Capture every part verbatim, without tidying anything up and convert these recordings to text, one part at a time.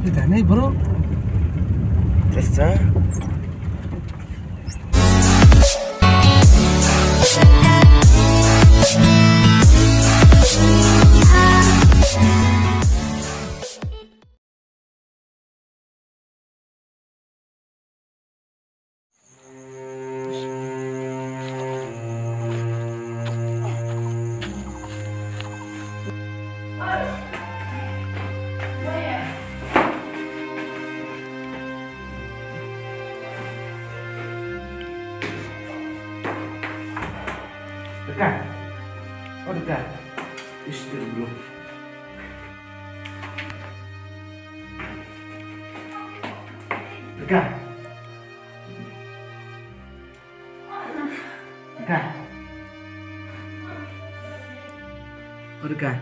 Ita ni, bro. Just, ah. Dekat. Oh, dekat. Ish, dia dulu. Dekat. Dekat. Oh, dekat.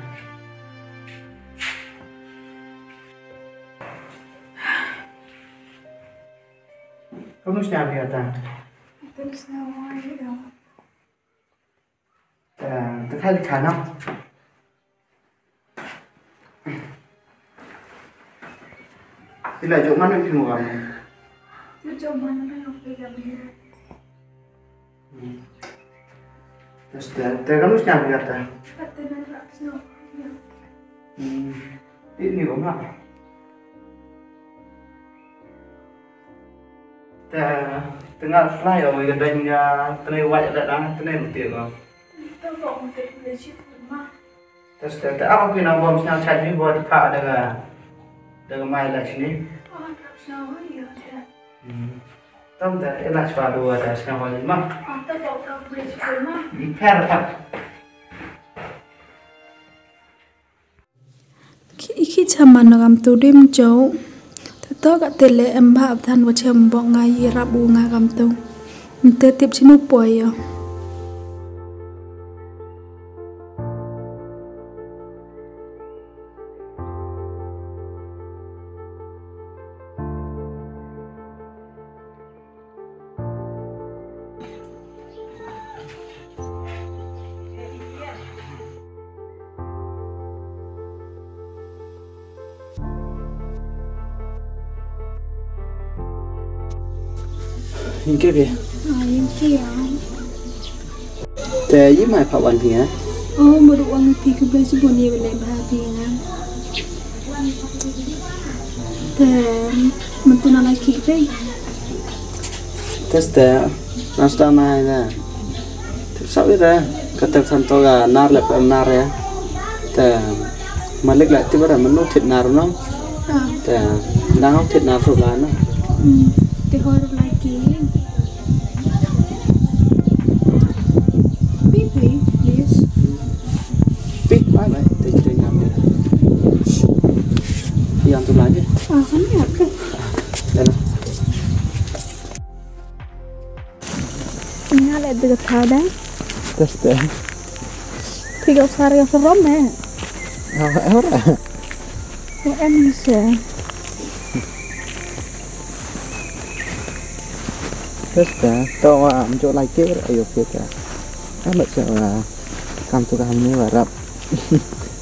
Kamu siapa ya, ta? Itu siapa ya? Eh, te kha li kha na. Te la jong man phi mo kam. Te jong man na jong phi kam ni. Hmm. Te te kam sñiaw phi ta. Te na rap sñiaw. Hmm. Ini ko ma. Te, te nga slai o, nga dang, ah, te ne wai da dang, te ne mesti ko. Te bok mesti beli chip ma. Te, te, te, apa phi nang bom sñiaw chai ni, bom te pha da ka, da ka mai la chini. Oh, tak sñiaw ya, ya. Hmm. Tam te, ila chwa dua da sñiaw ni ma. Ah, te bok tak beli chip ma. Hmm, pher pha. Ki, ki chaman no kam tu dim jo. Te to ka te le em ba than wa chem bok nga yi rap u nga kam tu. Te tip chinu poi yo. Yingke phi? Ah, yingke ya. Te yi mai pha wan phi ya? Oh, madu wan phi ke bela sibun ye bela ba phi ya. Te, mynta na la ki phi. Te ste, nasta na ida. Te sa ida, ka te san to ga nar le pem nar ya. Te, malik la ti bara menu tit nar no. Ah. Te, nang tit nar su la na. Hmm. Te hor la ki. Pi, pi, yes. Pi, bye, bye. Te, te, ngam ni. Yang tu lagi. Ah, kan ya, kan. Dah lah. Nga le de tha da. Test, eh. Tiga sar ya serom, eh. Ah, ora. Em se. Testa, to wa am jo lai ke ayo ke ta. Am se wa kam tu kam ni wa rap.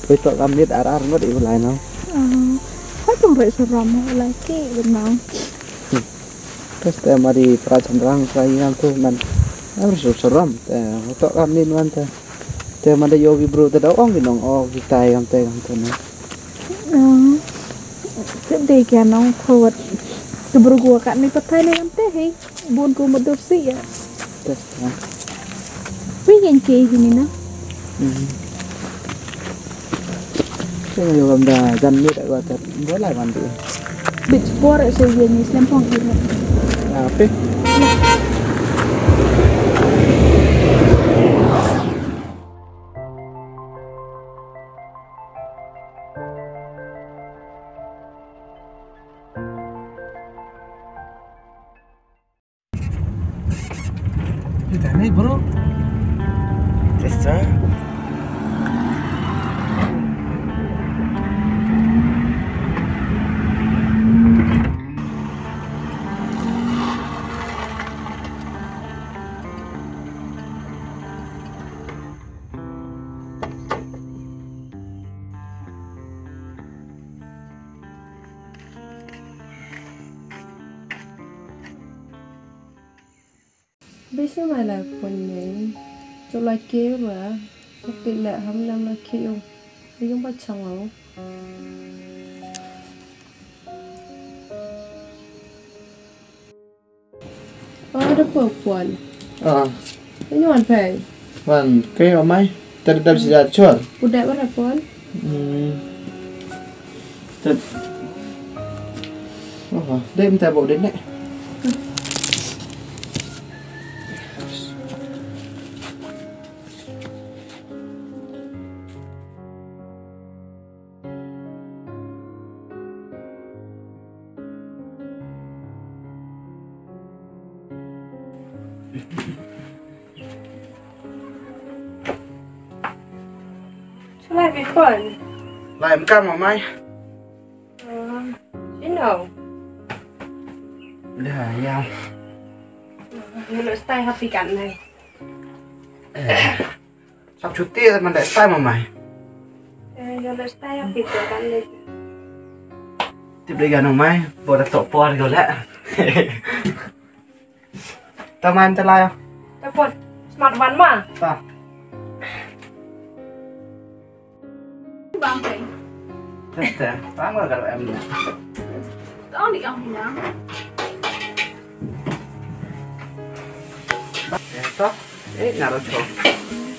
Wei to kam ni ar ar ngot i lai no. Ah, ha tong re seram lai ke benang. Testa mari pra chandrang pra yang tu man. Am so seram. Te to kam ni man te. Te mada yogi bro te da ong ki nong o ki tai kam te kam te ne. Te de kya nong khawat. Te bro gua kat ni pathai ne kam te hei. Bun ko madur si ya. Te. Wi yang ke hini na. Hmm. Te yo kam da jan ni da gua te. Bolai mandi. Bit spor se ye ni slempong ki. Ape? Ita ni, bro. Just, ah. Isi mai la pon nei. Cuk la ke ba. Cuk ti le ham lam la ke u. Yung ba chang u. Oh, da pon pon. Ah. Ini wan pai. Wan, kai o mai. Tar dap si jat chor. Udah berapa pon? Hmm. Tet. Oh, dek minta bawa dek nek. Shalai bi pon. Lai em kam mai. Um, you know. Da ya. You look stay happy kan nai. Eh. Sap chuti man da stay mamai. Eh, you look stay happy tu kan nai. Tip dei gan mai, bo da tok por ko le. Ta mai ta lai. Ta pon. Smart one ma. Ta. Bang kai. Tete, bang ba kar em ni. Tong di kang pinang. Eh, to. Eh, naro cho.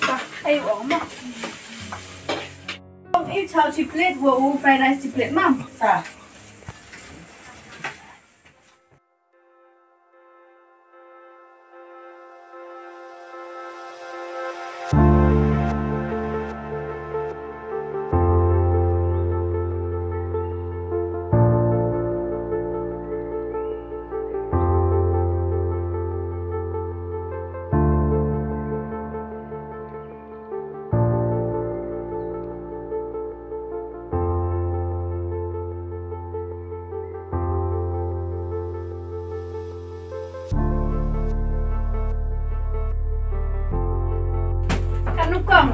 Ta, ai wo ma. Tong eh chow chi plate wo u fried rice chi plate ma. Ta. Kan u kong.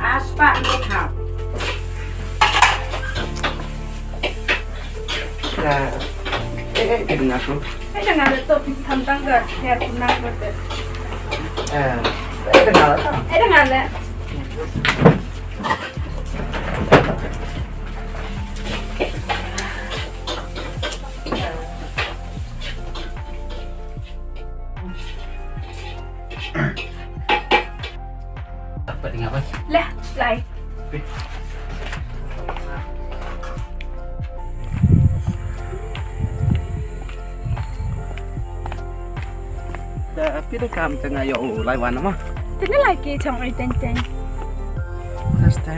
Aspa ni ha. Nah, eh, eh, kena aku. Eh, dengan tu, tentang ke, ya, tenang, betul. Eh, eh, kenal tak? Eh, dengan le. Dapat dengar apa? Lah, lai. Da phi da kam tang ayo lai wan ma. Tene lai ki chong ai teng teng. Kasta.